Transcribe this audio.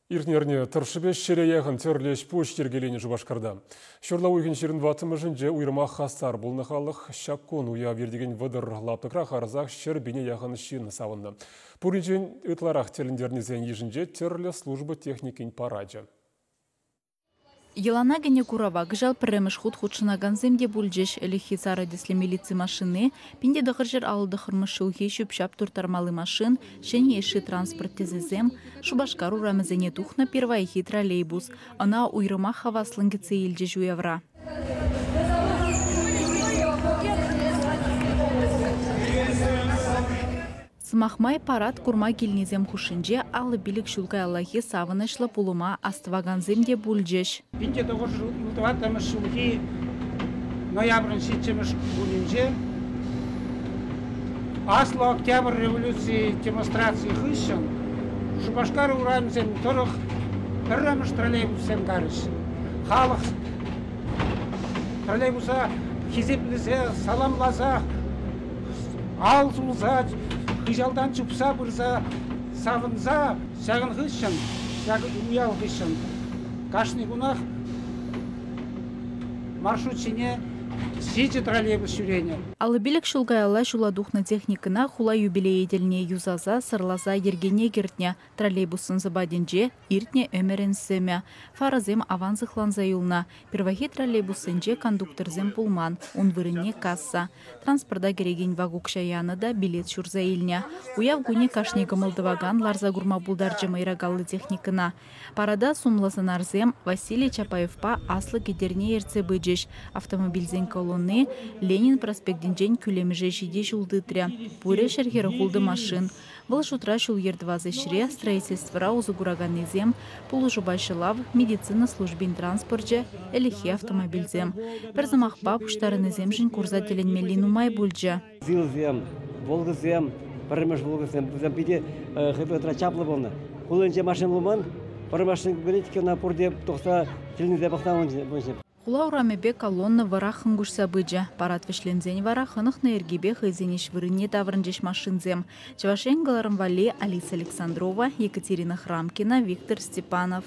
Иртнӗ тӑршшӗпе ҫӗре яхӑн тӗрлӗ ӗҫ-пуҫ йӗркеленӗ Шупашкарта. Ҫурла уйӑхӗн 24-мӗшӗнче уйрӑмах хастар пулнӑ халӑх ҫак кун уяв иртекен 30 лаптӑкра харӑсах 100 000 яхӑн ҫын савӑннӑ. Пуринчен ытларах тӗлӗнтернисен йышӗнче тӗрлӗ служба техникин парачӗ. Йӑлана кӗнӗ курава кӑҫал пӗрремӗш хут хутшӑнакансем те пулчӗҫ. Ӗлӗкхи сарӑ тӗслӗ милици машини, 1959 ҫулхи ҫӳп-ҫап турттармалли машин, ҫӗнӗ йышши транспорт тӗсӗсем, Шупашкар урамӗсене тухнӑ пирвайхи троллейбус. Ӑна уйрӑмах хаваслӑн кӗтсе илчӗҫ уявра. Сӑмах май, парад курма килнисем хушшинче 55 ҫул каяллахи савӑнӑҫлӑ пулӑма астӑвакансем те пулчӗҫ. 1904 ҫулхи ноябрӗн 7-мӗш кунӗнче Аслӑ Октябрь революци демонстрацийӗ хыҫҫӑн Шупашкар урамӗсем тӑрӑх пӗрремӗш троллейбуссем карӗҫ. Халӑх троллейбуса хисеплесе, саламласа, ал сулса, хыҫалтан чупса пырса савӑнса ҫакӑн хыҫҫӑн, ҫак уяв хыҫҫӑн кашни кунах маршрут ҫине 7 троллейбус ҫӳренӗ. 55 ҫул каялла ҫула тухнӑ техникӑна хула юбилейӗ тӗлне юсаса, сӑрласа йӗркене кӗртнӗ. Троллейбус сӑн-сӑпатӗнче иртнӗ ӗмӗрӗн сӗмӗ. Фарӑсем аван сыхланса юлнӑ. Пирвайхи троллейбуссенче кондукторсем пулман, ун вырӑнне касса. Транспорта кӗрекен вак укҫа янӑ та билет ҫурса илнӗ. Уяв кунӗ кашни кӑмӑл тӑвакан ларса курма пултарчӗ мӑйракаллӑ техникӑна. Парада сумлӑ сӑнарсем Василий Чапаевпа Аслӑ Кӗтерне ертсе пычӗҫ. Автомобильсен колонни Ленин проспектӗнчен Кӳлемӗше ҫити ҫул тытрӗ. Пурӗ 146 машин. Вӑл шутра ҫул-йӗр тӑвас ӗҫре, строительствӑра усӑ кураканнисем, пулӑшупа ҫӑлав, медицина службин транспорчӗ, ӗлӗкхи автомобильсем. Пӗр сӑмахпа, пуҫтарӑннисемшӗн курса тӗлӗнмелли нумай пулчӗ. Зилсем, Волгӑсем, пӗрремӗш Волгӑсем, вӗсем питӗ хӑй чаплӑ пулнӑ. Хулинче машина пулман, пӗр машина кӗрет, ӑна пурте тухса тӗлӗнсе пӑхса пулчӗ. Хула урамӗпе колонна вӑраххӑн куҫса пычӗ. Парад вӗҫленсен вара хӑнӑхнӑ йӗркепе хӑйсен ӗҫ вырӑнне таврӑнчӗҫ машинсем. Чӑваш Ен кӑларӑм валли Алиса Александрова, Екатерина Храмкина, Виктор Степанов.